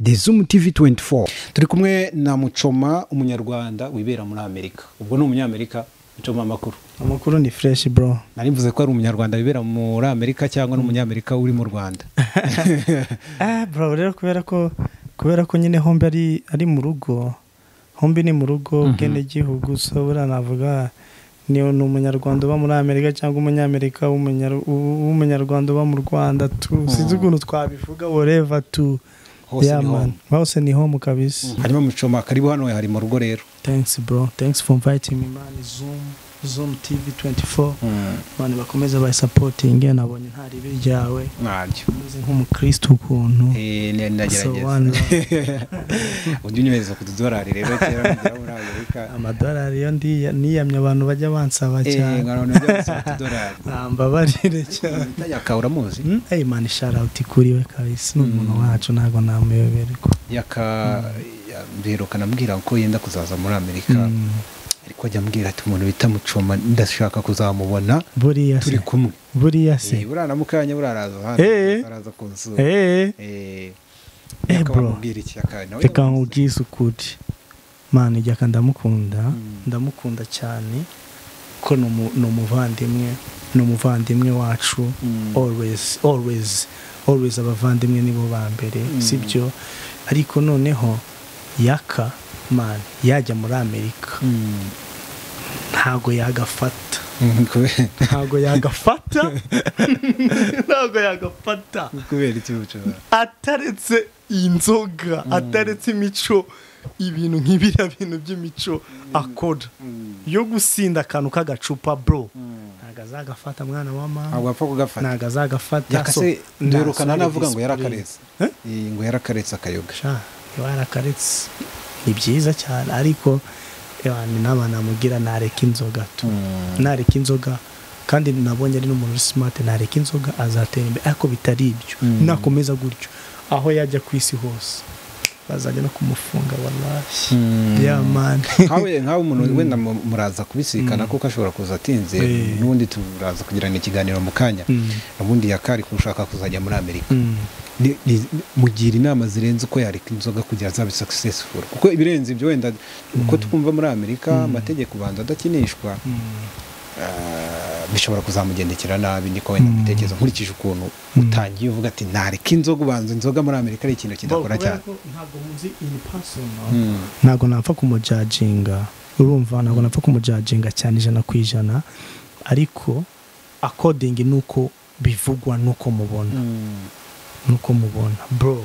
The Zoom TV 24. Turi kumwe na Muchoma, umunyarwanda wibera muri Amerika. Ubwo ni umunyamerika. Muchoma, amakuru? Amakuru ni fresh, bro. Nari mvuze ko ari umunyarwanda wibera muri Amerika cyangwa n'umunyamerika uri mu Rwanda? Ah bro, rero kubera ko nyine hombi ari mu rugo, hombi ni mu rugo, bwenegihugu. So buriya navuga ni umunyarwanda uba muri Amerika cyangwa umunyamerika w'umunyarwanda uba mu Rwanda tu. Sinzi ukuntu twabivuga, whatever tu. Hose Yeah, ni man. home. Hose ni home kabisa. Hanyuma Muchoma, karibu, hano hari mu rugo rero. Thanks bro, thanks for inviting me, man. Zoom TV 24, man, bakomeza bayisupporting. Nabonye nta ribi ryawe. Ntabyo. Umeze nk'umukristo ukuntu. Eh, ndagerageza. So one love. Ujya unyohereza ku tudorari rero kera nugera muri Amerika. Amadolari yo niyamye abantu bajya bansaba cyane. Nkabona ujya gusaba utudorari. Mbabarire cyane. Yaka uramuzi? Hey man, shout out kuri we kabisa, ni umuntu wacu, ntabwo namuyoberwa. Yaka mbiheruka ambwira ko yenda kuzaza muri Amerika, ariko ajya ambwira ati: "Umuntu bita Muchoma ndashaka kuzamubona Buriya turi se kumwe." Buriya se Buriya na mukanya buriya araza hano, araza kunsura. Eh, Yaka bro. wamubwira iki Yaka nawe? Reka nkubwize ukuri man, Yaka ndamukunda. Ndamukunda cyane ko ni umuvandimwe wacu. Always, always, always, abavandimwe nibo ba mbere, sibyo? Ariko noneho Yaka man, yajya muri Amerika, ntago yagafata. Ntago yagafata, ntago yagafata. Kubera iki, Muchoma? Ataretse inzoga, ataretse imico, ibintu nk'ibiriya bintu by'imico akora yo gusinda akantu k'agacupa, bro, ntago azagafata, mwana wa mama. Ntabwo apfa kugafata. Ntago azagafata. Yakase duherukana navuga ngo yarakaretse. Eh? Ngo yarakaretse akayoga. Sha, niba yarakaretse ni byiza cyane, ariko ewa, ni inama namugira: nareka inzoga tu, nareka inzoga. Kandi nabonye ari n'umuntu uri smart. Nareka inzoga azatera imbere, ariko bitari ibyo, nakomeza gutyo, aho yajya ku isi hose bazajya no kumufunga, wallahi. Yeah man. Nkawe umuntu wenda muraza kubisikana kuko ashobora kuza atinze, n'ubundi turaza kugirana ikiganiro mu kanya. Ubundi yakari kushaka kuzajya muri Amerika, mugira inama zirenze uko yareka inzoga kugira azabe successful? Kuko ibirenze ibyo wenda uko twumva muri Amerika amategeko ubanza adakinishwa, bishobora kuzamugendekera nabi. Niko wenda mbitekereza nkurikije ukuntu utangiye uvuga ati nareka inzoga. Ubanza inzoga muri Amerika ari ikintu kidakora Kubera cyane. ko ntabwo muzi in person, ntabwo napfa kumujudginga, urumva? Ntabwo napfa kumujudginga cyane 100%, ariko according nuko bivugwa, nuko mubona, nuko mubona bro,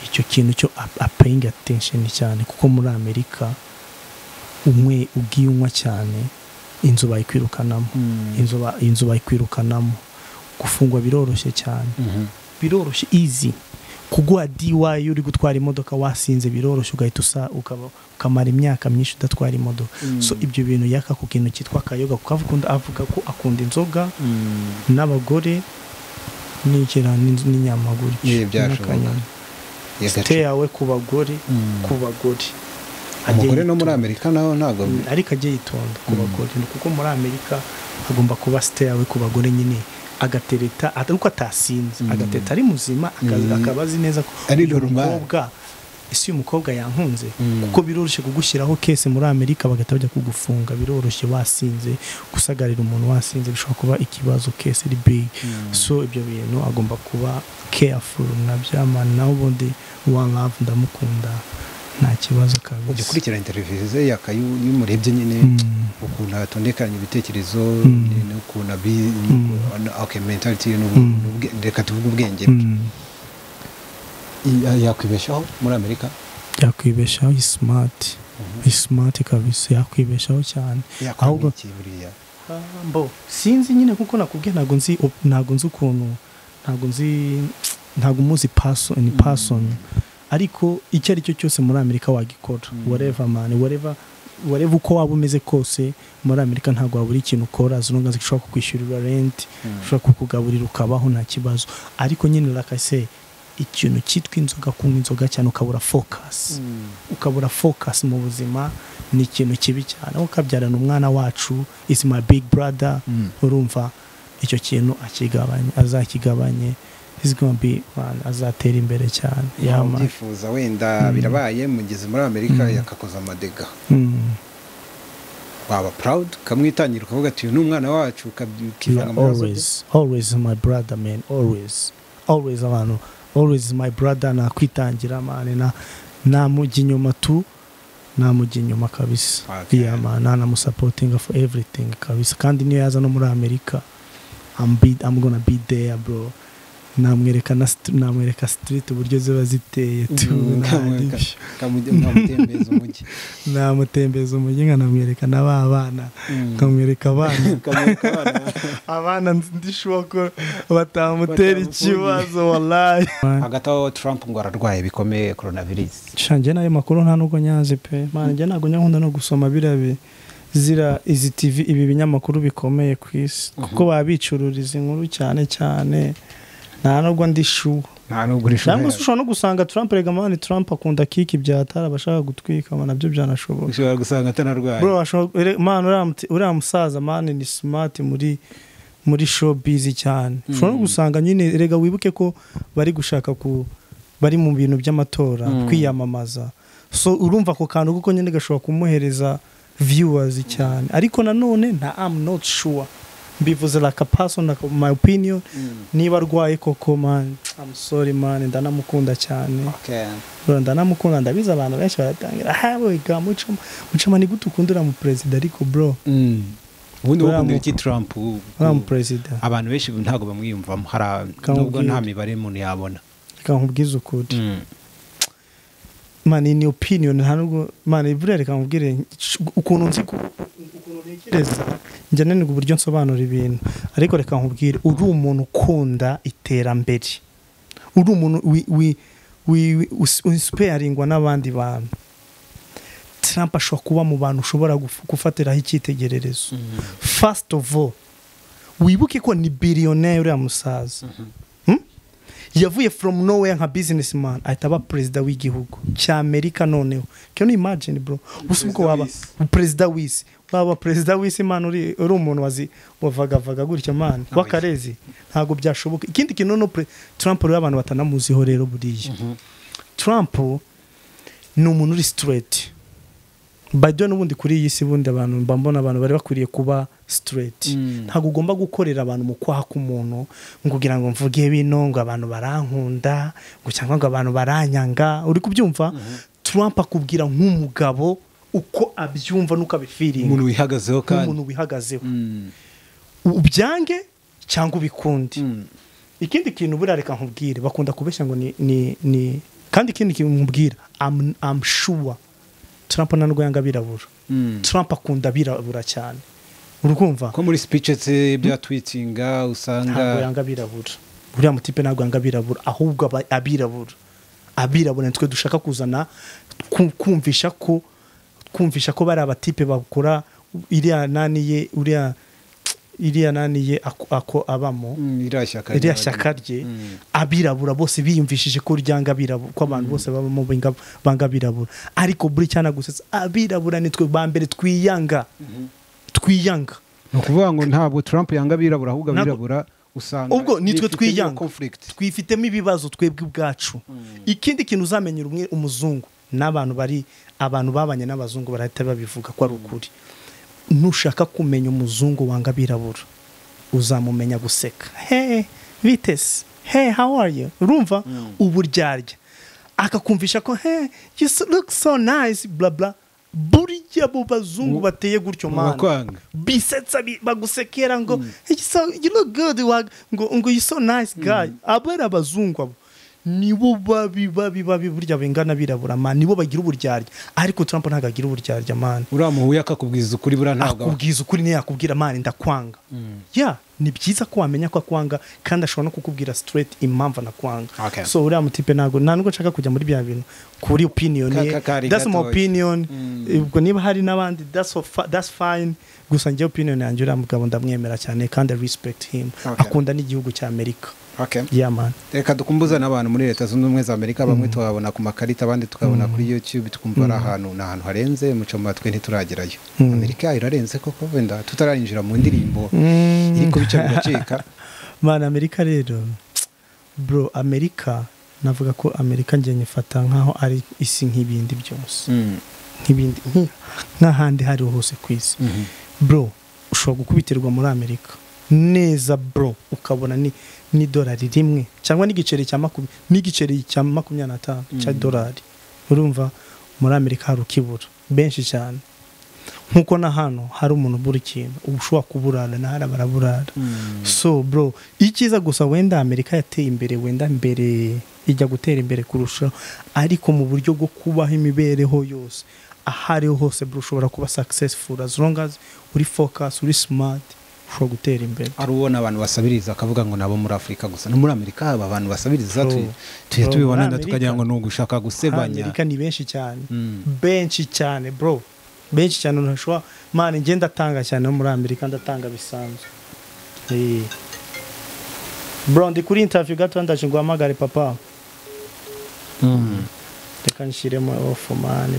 icyo kintu cyo a paying attention cyane, kuko muri Amerika umwe ugiye unywa cyane, inzu bayikwirukanamo. Inzu bayikwirukanamo, gufungwa biroroshye cyane. Biroroshye, easy. Kuguha DUI uri gutwara imodoka wasinze biroroshye, ugahita usa ukaba ukamara imyaka myinshi udatwara imodoka. So ibyo bintu Yaka ku kintu cyitwa akayoga, kuko avuga ko akunda inzoga n'abagore n'ikira n'inyama gutyo Byashoboka. n'akanyama. Stay away ku bagore, ku bagore. Ajye Umugore no muri yitonda. Amerika naho ntabwo Ariko ajye yitonda ku bagore, kuko muri Amerika agomba kuba stay away ku bagore nyine, agatereta ariko atasinze, agateta ari muzima, akaba azi neza ko Ari uyu normal. mukobwa, ese uyu mukobwa yankunze? Kuko biroroshye kugushyiraho case muri Amerika bagahita bajya kugufunga, biroroshye. Wasinze, gusagarira umuntu wasinze bishobora kuba ikibazo, case iri big. So ibyo bintu agomba kuba careful nabyo man. Naho ubundi one love, ndamukunda, nta kibazo Ujya kabisa. ukurikirana interview ze Yaka, iyo umurebye nyine, ukuntu atondekanya ibitekerezo, n'ukuntu abi okay, mentality reka tuvuge ubwenge bwe. Yakwibeshaho muri Amerika? Yakwibeshaho, is smart, is smart kabisa, yakwibeshaho cyane. Yakora Ahubwo iki buriya? Mbo sinzi nyine, kuko nakubwiye ntabwo nzi ukuntu, ntabwo nzi, ntabwo muzi person in person, ariko icyo ari cyo cyose muri Amerika wagikora. Whatever man, whatever, whatever, uko waba umeze kose muri Amerika ntabwo wabura ikintu ukora, as long as gishobora kukwishyurira rent, ushobora kukugaburira ukabaho, nta kibazo. Ariko nyine like I say, ikintu cyitwa inzoga, kunywa inzoga cyane ukabura focus, ukabura focus mu buzima, ni ikintu kibi cyane. Aho ukabyarana umwana wacu, is my big brother. Urumva icyo kintu akigabanye, azakigabanye. He's gonna be man, azatera imbere cyane. Yeah man. Ubyifuza wenda birabaye mugeze muri Amerika yakakoza amadega. Waba proud kamwitangira ukavuga ati uyu ni umwana wacu ukivanga mu bibazo. Always, always my brother man, always. Always abantu, always my brother, nakwitangira man, na namujya inyuma tu, namujya inyuma kabisa. Okay. Yeah man, namusupporting for everything kabisa. Kandi niyo yaza no muri Amerika, I'm gonna be there bro. Namwereka namwereka street uburyo ziba ziteye tu, kamutembeza umujyi, namutembeza umujyi, nkanamwereka n'abana, nkamwereka abana, abana ndishuwa ko batamutera ikibazo wallahi. Hagati aho Trump ngo ararwaye bikomeye coronavirus. Shanje nayo makuru nta nubwo nyazi pe man, njye ntago nkunda no gusoma birabe zira izi TV ibi binyamakuru bikomeye ku isi, kuko babicururiza inkuru cyane cyane. Nta nubwo ndishuwa, nta nubwo urishuwa. Cyangwa se ushobora no gusanga Trump rega man, Trump akunda kiki byatara abashaka gutwika man, nabyo byanashoboka. Ushobora gusanga atanarwaye bro, ashobora man, uriya musaza man ni smart muri showbiz cyane. Ushobora no gusanga nyine rega wibuke ko bari gushaka ku bari mu bintu by'amatora kwiyamamaza, so urumva ko kantu kuko nyine gashobora kumuhereza viewers cyane. Ariko nanone nta I'm not sure, mbivuze like a person, like my opinion. Niba arwaye koko man, I'm sorry man, ndanamukunda cyane. Okay. Bro, ndanamukunda, ndabizi abantu benshi baratangira hawe ga mucoma ni gute ukundura mu president, ariko bro ubundi ukundira iki Trump? Ura mu president abantu benshi ntago bamwiyumvamo, hari nubwo nta mibare umuntu yabona. Reka nkubwize ukuri man, ni opinion, nta nubwo man, buriya reka nkubwire ukuntu nzi ukuntu ntekereza, njya nanirwa uburyo nsobanura ibintu, ariko reka nkubwire, uri umuntu ukunda iterambere, uri umuntu inspiringwa n'abandi bantu, Trump ashobora kuba mu bantu ushobora gufatiraho icyitegererezo. First of all, wibuke ko ni billionaire uriya musaza. Yavuye from nowhere nka businessman ahita aba president w'igihugu cya Amerika. Noneho can you imagine bro, ubwo waba president w'isi, waba president w'isi man, uri umuntu wazi wavagavaga gutya man wakarezi, ntago byashoboka. Ikindi kintu no Trump rero abantu batanamuziho rero buriya, Trump ni umuntu uri straight. By the way, n'ubundi kuri iyi si bundi abantu mbambona abantu bari bakwiriye kuba straight. Ntago ugomba gukorera abantu mu kwaha k'umuntu ngo kugira ngo mvuge bino ngo abantu barankunda ngo cyangwa ngo abantu baranyanga, uri kubyumva? Trump akubwira nk'umugabo uko abyumva nuko abifiringa, umuntu wihagazeho, kandi umuntu wihagazeho, ubyange cyangwa ubikunde. Ikindi kintu buriya reka nkubwire, bakunda kubeshya ngo ni kandi ikindi kintu nkubwira, I'm sure Trump ntabwo yanga abirabura. Trump akunda abirabura cyane, urukumva ko muri speeches bya tweetinga usanga ntabwo yanga abirabura. Uriya mutipe ntabwo yanga abirabura, ahubwo abirabura nitwe dushaka kuzana kumvisha ko bari abatipe bakora iriya nani ye, iriya nani ye ako abamo iriya shyaka rye, abirabura bose biyumvishije ko ryanga abirabura, ko abantu bose babamo banga abirabura. Ariko buri cyana gusetsa abirabura nitwe ba mbere twiyanga, twiyanga. Ni ukuvuga ngo ntabwo Trump yanga abirabura, ahubwo abirabura usanga ubwo nitwe twiyanga, twifitemo ibibazo twebwe ubwacu. Ikindi kintu uzamenyera umwe umuzungu n'abantu bari abantu babanye n'abazungu barahita babivuga ko ari ukuri. Nushaka kumenya umuzungu wanga abirabura uzamumenya guseka, hey vitesi, hey how are you, urumva uburyarya, akakumvisha ko hey you look so nice bla bla. Burya bo bazungu bateye gutyo man, bisetsa bagusekera ngo you look good, ngo you so nice guy. Abera abazungu abo nibo babi burya bengana birabura man, nibo bagira uburyarya. Ariko Trump ntago agira uburyarya man, uramuhuye akakubwiza ukuri, bura ntago akubwiza ukuri, niyo yakubwira man ndakwanga. Yeah, ni byiza ko wamenya ko akwanga, kandi ashobora no kukubwira straight impamvu anakwanga. So uriya mutipe ntago nta nubwo nshaka kujya muri bya bintu kuri opinion ye, that's my opinion. Ubwo niba hari n'abandi that's fine, gusa njye opinion yanjye uriya mugabo ndamwemera cyane kandi I respect him. Akunda n'igihugu cya Amerika. Okay. Yeah man. Reka dukumbuza n'abantu muri Leta Zunze Ubumwe za Amerika, bamwe twabona ku makarita, abandi tukabona kuri YouTube, tukumva ari ahantu n'ahantu harenze muco matwe ntituragerayo. Amerika irarenze koko, wenda tutarinjira mu ndirimbo iri kubica biracika. Man, Amerika rero Bro, Amerika navuga ko Amerika njye nyifata nkaho ari isi nk'ibindi byose, nk'ibindi nk'ahandi hari hose ku isi. Bro, ushobora gukubitirwa muri Amerika neza bro, ukabona ni dolari rimwe cyangwa n'igiceri cya n'igiceri cya 25 cya dolari. Urumva muri Amerika hari ukibura benshi cyane, nkuko na hano hari umuntu ubura ikintu ushobora kuburana na hari baraburara. So bro, icyiza gusa wenda Amerika yateye imbere, wenda mbere ijya gutera imbere kurusha, ariko mu buryo bwo kubaho imibereho yose ahari hose bro ushobora kuba successful as long as uri focus, uri smart, ushobora gutera imbere. Ari ubona abantu basabiriza akavuga ngo nabo muri Afrika gusa, no muri Amerika haba abantu basabiriza, tujya tubibona tukagira ngo ni ugushaka gusebanya. Amerika ni benshi cyane, benshi cyane bro, benshi cyane. Ntashobora man, njye ndatanga cyane muri Amerika, ndatanga bisanzwe. Bro, ndi kuri interview gato, ndaje ngo hamagare papa. Reka nshiremo off man,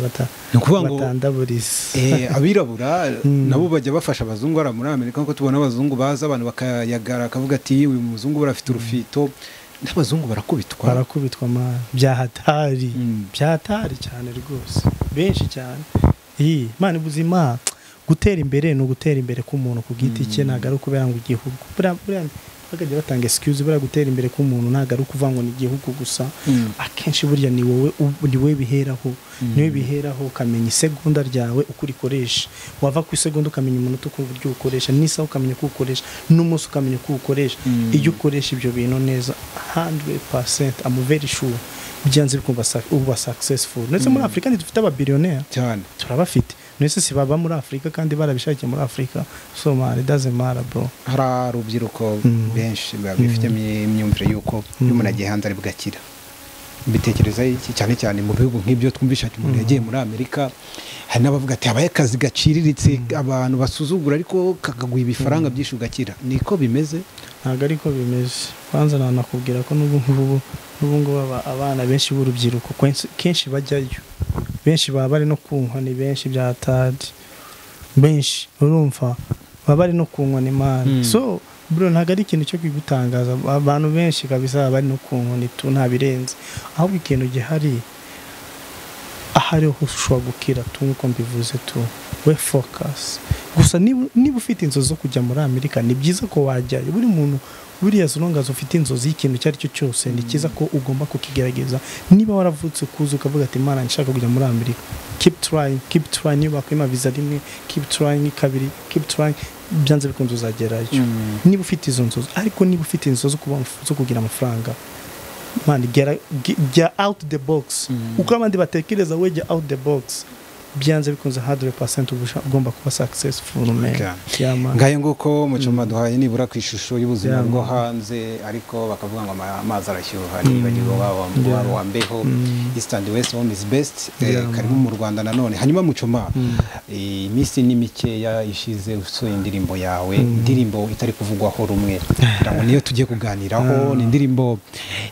batandaburiza. Abirabura nabo bajya bafasha abazungu ara muri Amerika, nkuko tubona abazungu baza abantu bakayagara akavuga ati uyu muzungu barafite urufito, n'abazungu barakubitwa. Barakubitwa man, byahatari, byahatari cyane rwose, benshi cyane. Man, ubuzima gutera imbere ni ugutera imbere k'umuntu ku giti cye, ntabwo ari ukubera ngo igihugu. Buriya bakajya batanga excuse, buriya gutera imbere k'umuntu ntabwo ari ukuvuga ngo ni igihugu gusa. Akenshi burya ni wowe, ni wowe biheraho, ni wowe biheraho ukamenya isegonda ryawe uko urikoresha, wava ku isegonda ukamenya umunota uko uburyo ukoresha, n'isaha ukamenya uko ukoresha, n'umunsi ukamenya uko ukoresha. Iyo ukoresha ibyo bintu neza 100% I'm very sure byanze bikumva uba successful. Ndetse muri Afrika ntidufite aba billionaire cyane, turabafite. Nese si baba muri Afrika kandi barabishakiye muri Afrika. So man, it doesn't matter bro. Hari urubyiruko benshi bafite imyumvire yuko iyo umuntu agiye hanze ari bugakira. Mbitekereza iki cyane cyane mu bihugu nk'ibyo twumvisha ati umuntu yagiye muri Amerika, hari n'abavuga ati habaye akazi gaciriritse abantu basuzugura ariko kakaguha ibifaranga byinshi ugakira. Niko bimeze? Ntabwo ariko bimeze. Kwanza nanakubwira ko n'ubu ngubu abana benshi b'urubyiruko kenshi bajyayo, benshi baba bari no ku nkoni, benshi bya tadi, benshi urumva baba bari no ku nkoni man. So bro, ntabwo ari ikintu cyo kwigutangaza, abantu benshi kabisa baba bari no ku nkoni tu, nta birenze. Ahubwo ikintu gihari ahari ho ushobora gukira tu, nkuko mbivuze tu, we focus gusa. Niba ufite inzozi zo kujya muri Amerika ni byiza ko wajyayo. Buri muntu buriya zonongazo ufite inzozi y'ikintu icyo ari cyo cyose ni cyiza ko ugomba kukigerageza. Niba waravutse kuza ukavuga ati Imana nshaka kujya muri Amerika, keep trying, keep trying. Niba bakwima visa rimwe, keep trying kabiri, keep trying, byanze bikunze uzagerayo. Niba ufite izo nzozi. Ariko niba ufite inzozi zo kugira amafaranga man, get out the box. Uko abandi batekereza, we get out the box, byanze bikunze 100% ugomba kuba successful man. Ngaye nguko Muchoma duhaye nibura ku ishusho y'ubuzima bwo hanze, ariko bakavuga ngo amazi arashyuha, nibagirwa waba wambeho. East and West home is best. Karibu mu Rwanda nanone. Hanyuma Muchoma, iminsi ni mikeya ishize usohoye indirimbo yawe, indirimbo itari kuvugwaho rumwe, kugira ngo niyo tugiye kuganiraho. Ni indirimbo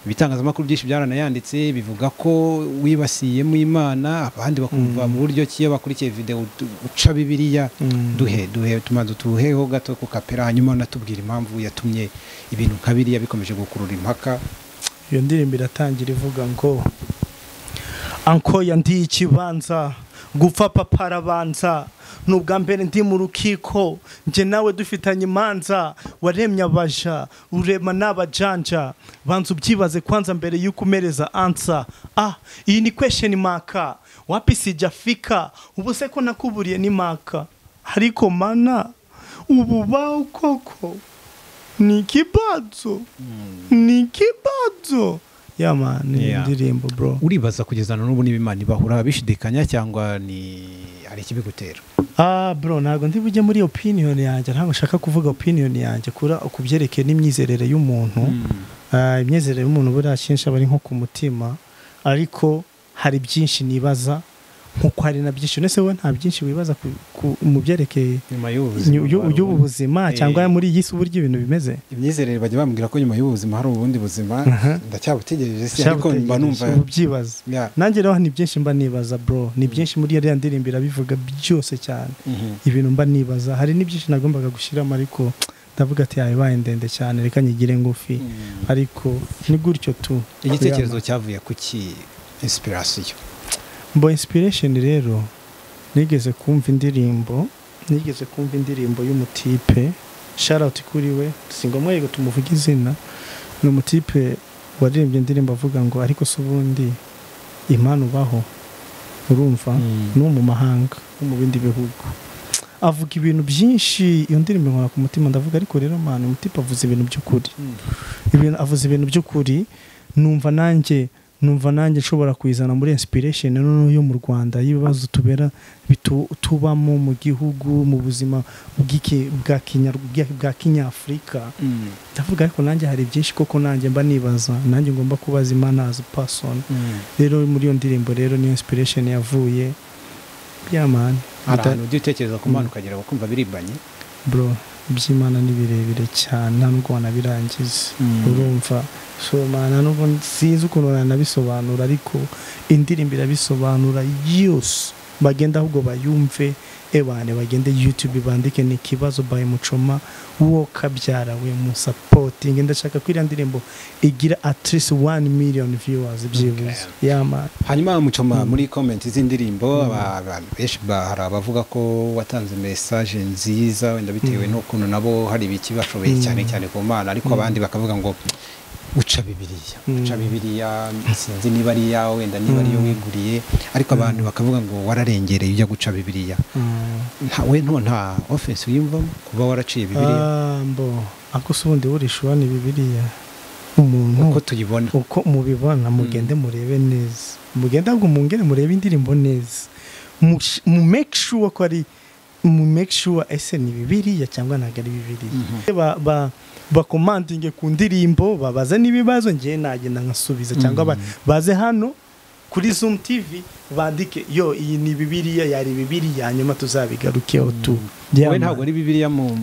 ibitangazamakuru byinshi byaranayanditse bivuga ko wibasiyemo Imana, abandi bakumva mu buryo ki bakurikiye video uca Bibiliya. Duhe tumanze tuheho gato ku kapera, hanyuma natubwira impamvu yatumye ibintu nka biriya bikomeje gukurura impaka. Iyo ndirimbo iratangira ivuga ngo anko yandi ikibanza gupfa papa arabanza, nubwa mbere ndi mu rukiko nje nawe dufitanye imanza, waremye abaja urema n'abajanja, banza ubyibaze kwanza mbere yuko umereza answer. Iyi ni question mark, wapi sijafika, ubu se ko nakuburiye ni maka, ariko mana ubu baho koko ni kibazo, ni kibazo. Yeah man, ni indirimbo bro. Uribaza kugeza n'ubu niba Imana ibahura bishidikanya cyangwa ni hari ikibigutera? Bro, ntabwo ndi bujye muri opinion yanjye, ntabwo nshaka kuvuga opinion yanjye kura ukubyerekeye n'imyizerere y'umuntu. Imyizerere y'umuntu buriya kenshi aba ari nko ku mutima, ariko hari byinshi nibaza nkuko hari na byinshi. Nese we nta byinshi wibaza mu byerekeye nyuma y'ubuzima cyangwa muri iyi si uburyo ibintu bimeze? Imyizerere bajya bambwira ko nyuma y'ubuzima hari ubundi buzima, ndacyabutegereje si, ariko mba numva ubyibaza. Nanjye rero ni byinshi mba nibaza bro, ni byinshi muri yari ndirimbo irabivuga byose cyane. Ibintu mba nibaza hari n'ibyinshi nagombaga gushiramo ariko Ndavuga ati yabaye ndende cyane, reka nyigire ngufi. Ariko ni gutyo tu. Igitekerezo cyavuye kuki inspiration? Mbo inspiration rero nigeze kumva indirimbo y'umutipe, shout out kuri we, singomwe yego tumuvuga izina. Ni umutipe waririmbye indirimbo avuga ngo ariko se ubundi Imana ubaho, urumva, no mu mahanga no mu bindi bihugu. Avuga ibintu byinshi, iyo ndirimbo nkora ku mutima, ndavuga ariko rero man, umutipe avuze ibintu by'ukuri. Ibintu avuze ibintu by'ukuri, numva nanjye nshobora kuyizana muri inspiration noneho yo mu Rwanda, y'ibibazo tubera tubamo mu gihugu, mu buzima bwa Kinyafurika. Ndavuga ariko nanjye hari byinshi koko nanjye mba nibaza, nanjye ngomba kubaza Imana as a person. Rero muri iyo ndirimbo rero ni inspiration yavuye. Yeah man, ahantu ujya utekereza ku Mana ukagera ukumva biribanye bro, iby'Imana ni birebire cyane, nta nubwo wanabirangiza. Urumva, so man, nubwo sinzi ukuntu nanabisobanura, ariko indirimbo irabisobanura yose. Bagenda ahubwo bayumve, ebane bagende YouTube bandike ni Ikibazo by Muchoma, uwo kabyara we mu supporting. Ndashaka ko iriya ndirimbo igira at least 1 million viewers byibuze. Yeah man. Hanyuma Muchoma, muri comment z'indirimbo abantu benshi hari abavuga ko watanze message nziza, wenda bitewe n'ukuntu nabo hari ibiki bashoboye cyane cyane ku Mana, ariko abandi bakavuga ngo uca Bibiliya sinzi niba ari yawe, wenda niba ariyo wiguriye, ariko abantu bakavuga ngo wararengereye ujya guca Bibiliya. We nta offense wiyumvamo kuba waraciye Bibiliya? Mbo ako se ubundi burishwa ni Bibiliya, umuntu uko tuyibona, uko mubibona, mugende murebe neza, mugende ahubwo mungere murebe indirimbo neza, mu make sure ko ari, mu make sure ese ni Bibiliya cyangwa ntabwo ari Bibiliya. Bakomandinge ku ndirimbo, babaze n'ibibazo, ngiye nagenda nkasubiza, cyangwa baze hano kuri Zoom TV bandike yo iyi ni Bibiliya, yari Bibiliya, hanyuma tuzabigarukeho tu. Wowe ntabwo ari Bibiliya mu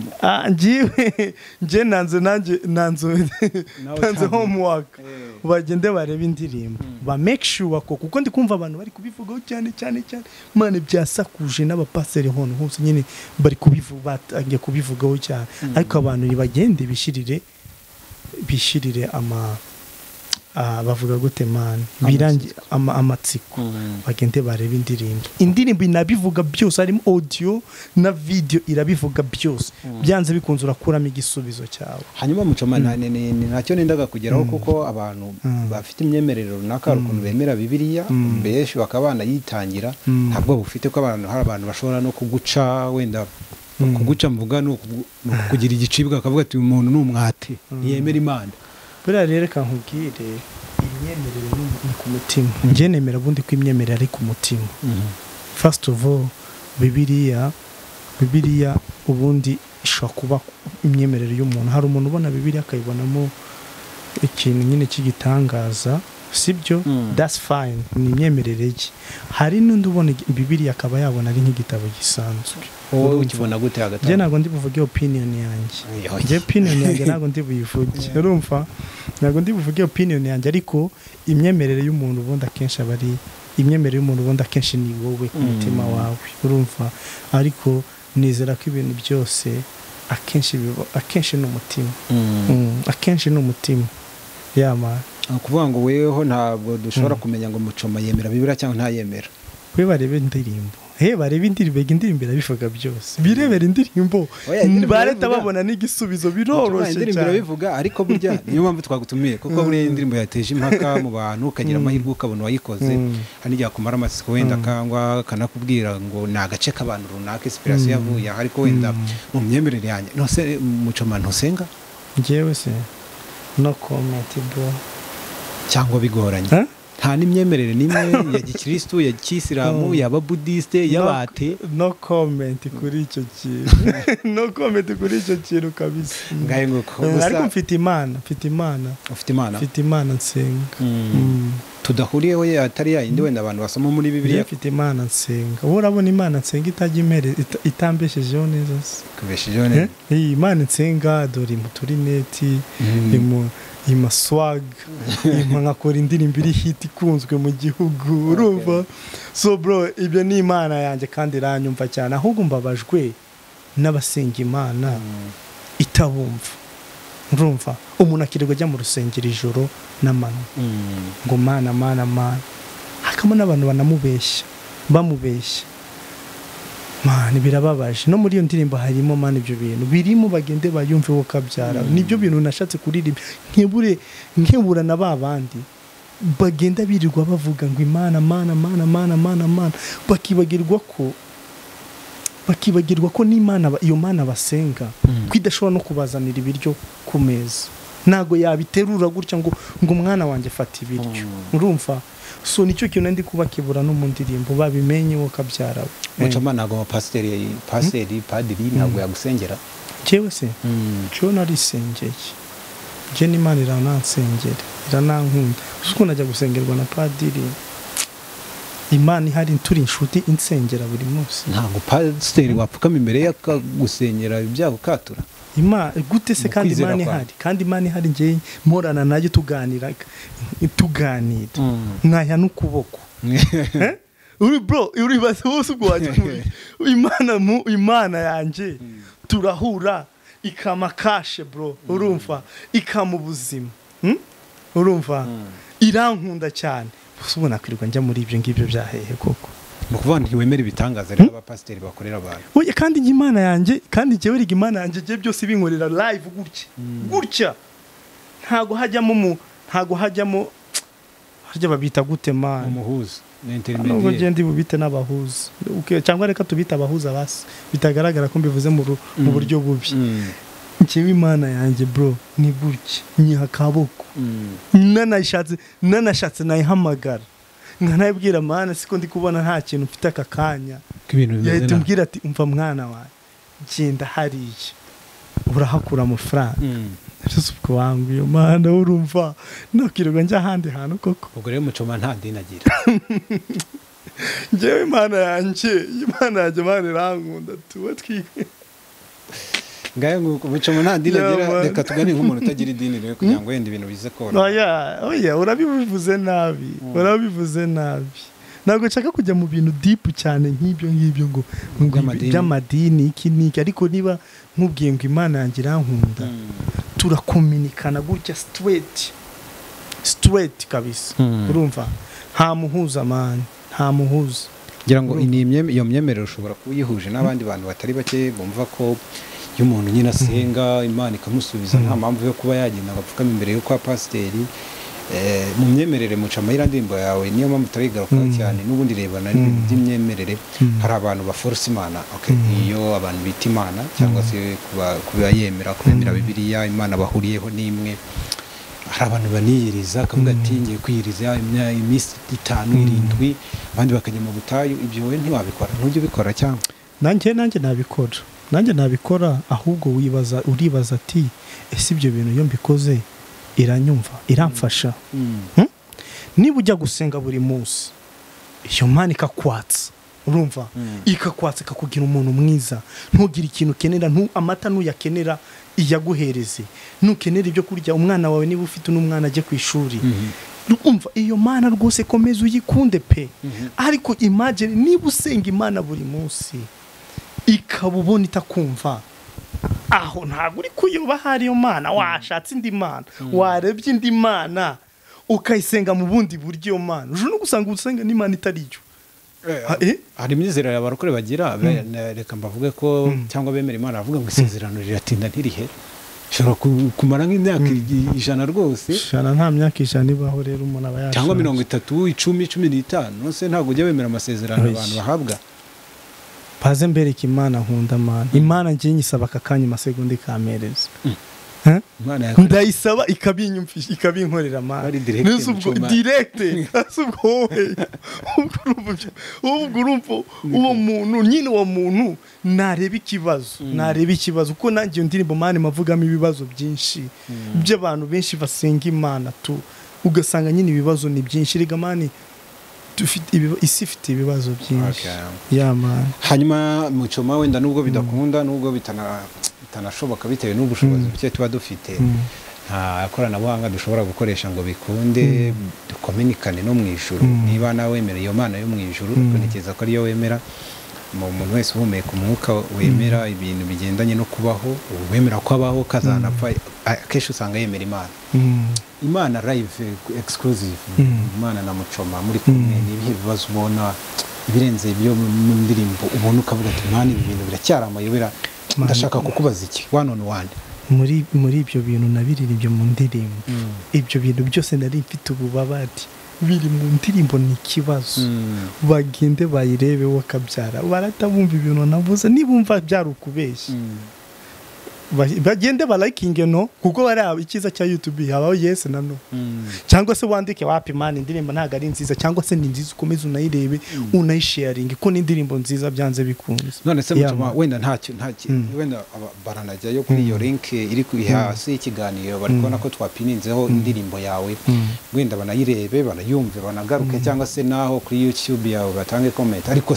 ngiye nanze nanze homework, bagende barebe indirimbo, ba make sure ko, kuko ndi kumva abantu bari kubivugaho cyane cyane cyane, mane byasakuje n'abapaseri hono hose nyine bari kubivuga, batangiye kubivugaho cyane, ariko abantu nibagende bishirire ama bavuga gute man, birangi amatsiko, bagende barebe indirimbo. Indirimbo inabivuga byose, harimo audio na video, irabivuga byose. Byanze bikunze urakuramo igisubizo cyawe. Hanyuma Muchoma, ntacyo nendaga kugeraho, kuko abantu bafite imyemerere runaka, ukuntu bemera Bibiliya, benshi bakaba banayitangira, ntabwo bufite ko abantu hari abantu bashobora no kuguca, wenda kuguca mvuga no kukugira igicibwa, akavuga ati uyu muntu ni umwate, ntiyemera Imana. Buriya rero reka nkubwire, imyemerere ni ku mutima. Njye nemera ubundi ko imyemerere ari ku mutima. First of all, Bibiliya ubundi ishobora kuba imyemerere y'umuntu. Hari umuntu ubona Bibiliya akayibonamo ikintu nyine cy'igitangaza, sibyo? That's fine, ni imyemerere ye. Hari n'undi ubona Bibiliya akaba yabona ari nk'igitabo gisanzwe. Wowe ukibona gute hagati? Njye ntabwo ndi buvuge opinion yanjye. Njye opinion yanjye ntabwo ndi buyivuge. Urumva? Ntabwo ndi buvuge opinion yanjye, ariko imyemerere y'umuntu ubundi akenshi aba ari imyemerere y'umuntu ubundi akenshi ni wowe ku mutima wawe. Urumva? Ariko nizera ko ibintu byose akenshi ni umutima. Akenshi ni umutima. Yama. Ukuvuga ngo weho ntabwo dushobora kumenya ngo Muchoma yemera Bibiliya cyangwa ntayemera. We barebe indirimbo. Barebe indirimbo, indirimbo irabivuga byose. Birebera indirimbo, bareta babona n'igisubizo, biroroshye cyane. Indirimbo irabivuga, ariko burya niyo mpamvu twagutumiye, kuko buriya indirimbo yateje impaka mu bantu, ukagira amahirwe ukabona wayikoze, hari igihe akumara amatsiko wenda kangwa kanakubwira ngo ni agace k'abantu runaka inspiration yavuye, ariko wenda mu myemerere yanjye. Nose Muchoma ntusenga? Njyewe se no comment bro. Cyangwa bigoranye. Nta n'imyemerere n'imwe ya gikristo, ya kisilamu, y'ababudiste, y'abate. No comment kuri icyo kintu. No comment kuri icyo kintu kabisa. Ngaye nguko. Ariko mfite Imana, mfite Imana. Ufite Imana? Mfite Imana nsenga. Tudahuriyeho atari ya yindi wenda abantu basoma muri Bibiliya. Mfite Imana nsenga. Wowe urabona Imana nsenga itajya imere itambeshejeho neza se. Kubeshejeho neza. Iyi Imana nsenga dore muturineti, ima swag, ima nkakora indirimbo iri hit ikunzwe mu gihugu, urumva? So bro, ibyo ni Imana yanjye kandi iranyumva cyane. Ahubwo mbabajwe n'abasenga Imana itabumva. Urumva umuntu akirirwa ajya mu rusengero ijoro n'amanywa ngo mana mana mana, hakamo n'abantu banamubeshya bamubeshya. Man, birababaje. No muri iyo ndirimbo harimo man ibyo bintu birimo, bagende bayumve wo kabyara. Nibyo bintu nashatse kuririmba, nkebure nkebura na babandi bagenda birirwa bavuga ngo Imana mana mana mana mana mana, bakibagirwa ko n'Imana iyo mana basenga kwidashobora no kubazanira ibiryo ku meza. Ntago yabiterura gutya ngo umwana wanjye fata ibiryo. Urumva? So nicyo kintu ndi kubakebura no mu ndirimbo babimenye wo kabyara. Mucoma ntago pasiteri padiri ntago yagusengera. Jewe se cyo narisengeye. Je n'Imana iranansengera, iranankunda. Uko najya gusengerwa na padiri, Imana ihari turi inshuti insengera buri munsi. Ntago pasiteri wapfukama imbere yakagusenyera ibyago katura. Imana gute se kandi Imana ihari, kandi Imana ihari ngiye mporana nayo tuganira nkaya n'ukuboko. Uri bro, uri base bose ubwo waje Imana mu Imana yanje turahura ikama kashe bro, urumva ikama ubuzima. Urumva irankunda cyane. Ubona kwirirwa njya muri ibyo ngibyo byahehe koko. Nukuvuga ntiwemera ibitangaza rero abapasiteri bakorera abantu. Oya, kandi Imana yanjye, kandi jewe riga Imana yanjye je byose binkorera live gutya. Gutya. Ntago hajyamo ntago hajyamo harya babita gute man? Umuhuza. Ni intermediaire. Nubwo ngiye ndi bubite n'abahuza. Okay, cyangwa reka tubite abahuza basi. Bitagaragara ko mbivuze mu buryo bubi. Njyewe Imana yanjye bro ni gutya, nyiha kaboko. Nanashatse nayihamagara. Nkanabwira Mana siko ndi kubona nta kintu mfite aka kanya. Yahita umbwira ati umva mwana wawe genda hariya urahakura amafaranga. Ese ubwo wangu iyo Mana urumva nakwirirwa njya ahandi hantu koko. Ubwo rero Mucoma nta dini agira. Njyewe Imana yanjye Imana irankunda tuba twige. Ngaye nguko Mucoma nta dini agira, reka tugane nk'umuntu utagira idini rero kugira ngo wenda ibintu bize koroha. Oya, urabivuze nabi. Urabivuze nabi. Ntabwo nshaka kujya mu bintu deep cyane nk'ibyo ngibyo ngo by'amadini iki n'iki, ariko niba nkubwiye ngo Imana yanjye irankunda, turakominikana gutya straight kabisa. Urumva nta muhuza man, nta muhuza. Ngira ngo iyo myemerere ushobora kuyihuje n'abandi bantu batari bake bumva ko iyo umuntu nyine asenga Imana ikamusubiza nta mpamvu yo kuba yagenda agapfukama imbere yo kwa pasiteri. Mu myemerere Mucoma iriya ndirimbo yawe niyo mpamvu turayigarukaho cyane, n'ubundi rebana n'ibintu by'imyemerere. Hari abantu baforce Imana, iyo abantu bita Imana cyangwa se kuba yemera kubemera Bibiliya Imana bahuriyeho n'imwe. Hari abantu baniyiriza akavuga ati ngiye kwiyiriza iminsi 5 7, abandi bakajya mu butayu. Ibyo wowe ntiwabikora, ntujye ubikora cyangwa? Nanjye nabikora. Nanjye nabikora, ahubwo uribaza ati ese ibyo bintu iyo mbikoze iranyumva, iramfasha. Niba ujya gusenga buri munsi iyo Mana ikakwatsa, urumva ikakwatsa ikakugira umuntu mwiza, ntugire ikintu ukenera, amata ntuyakenera iyaguhereze, nukenera ibyo kurya umwana wawe niba ufite n'umwana ajye ku ishuri. Urumva iyo Mana rwose komeza uyikunde pe. Ariko imagine niba usenga Imana buri munsi ikaba ubona itakumva, aho ntabwo uri kuyoba hari iyo Mana, washatse indi Mana, warebye indi Mana ukayisenga mu bundi buryo iyo Mana, uje no gusanga usenga n'Imana itari yo. Hari imyizerere abarokore bagira, reka mbavuge ko cyangwa bemera Imana bavuga ngo isezerano riratinda ntirihera, ishobora kumara nk'imyaka 100 rwose. Ijana nta myaka 100 ibaho rero umuntu aba yashaje, cyangwa 30, 10, 15. Nose ntabwo ujya wemera amasezerano abantu bahabwa. Baze mbereka Imana nkunda Mana. Imana ngiye nyisaba aka kanya amasegonda ikamereza. Ndayisaba ikabinyumvisha ikabinkorera Mana. Ubwo direct ubwo wowe ubwo urumva uwo muntu nyine, uwo muntu nareba ikibazo, kuko nanjye iyo ndirimbo Mana mavugamo ibibazo byinshi by'abantu benshi basenga Imana tu, ugasanga nyine ibibazo ni byinshi. Rega Mana isi ifite ibibazo byinshi. Hanyuma Mucoma wenda nubwo bidakunda, nubwo bitanashoboka bitewe n'ubushobozi buke tuba dufite, nta koranabuhanga dushobora gukoresha ngo bikunde dukominikane no mu ijuru. Niba nawe wemera iyo Mana yo mu ijuru, ntekereza ko ariyo wemera, Umuntu wese uhumeka umwuka wemera ibintu bigendanye no kubaho, wemera ko abaho kazanapfa, akenshi usanga yemera Imana. Imana live exclusive, Imana na Muchoma muri kumwe, ni ibihe bibazo ubona ibirenze ibyo mu ndirimbo ubona ukavuga ati Imana ibi bintu biracyari amayobera, ndashaka kukubaza iki one on one? Muri ibyo bintu nabiririmbye mu ndirimbo, ibyo bintu byose nari mfite ububabare biri mu ndirimbo, ni ikibazo. Bagende bayirebe wakabyara baratabumva ibintu navuze, nibumva byari ukubeshya bagende balikinge no, kuko bari icyiza cya YouTube habaho yes na no, cyangwa se wandike wapi man indirimbo ntago ari nziza, cyangwa se ni nziza ukomeze unayirebe unayisharinge ko ni indirimbo nziza byanze bikunze. None se Muchoma wenda ntacyo wenda baranajyayo kuri iyo link iri hasi ikiganiro bari kubona ko twapininzeho indirimbo yawe, wenda banayirebe banayumve banagaruke, cyangwa se naho kuri YouTube yawe batange comment. Ariko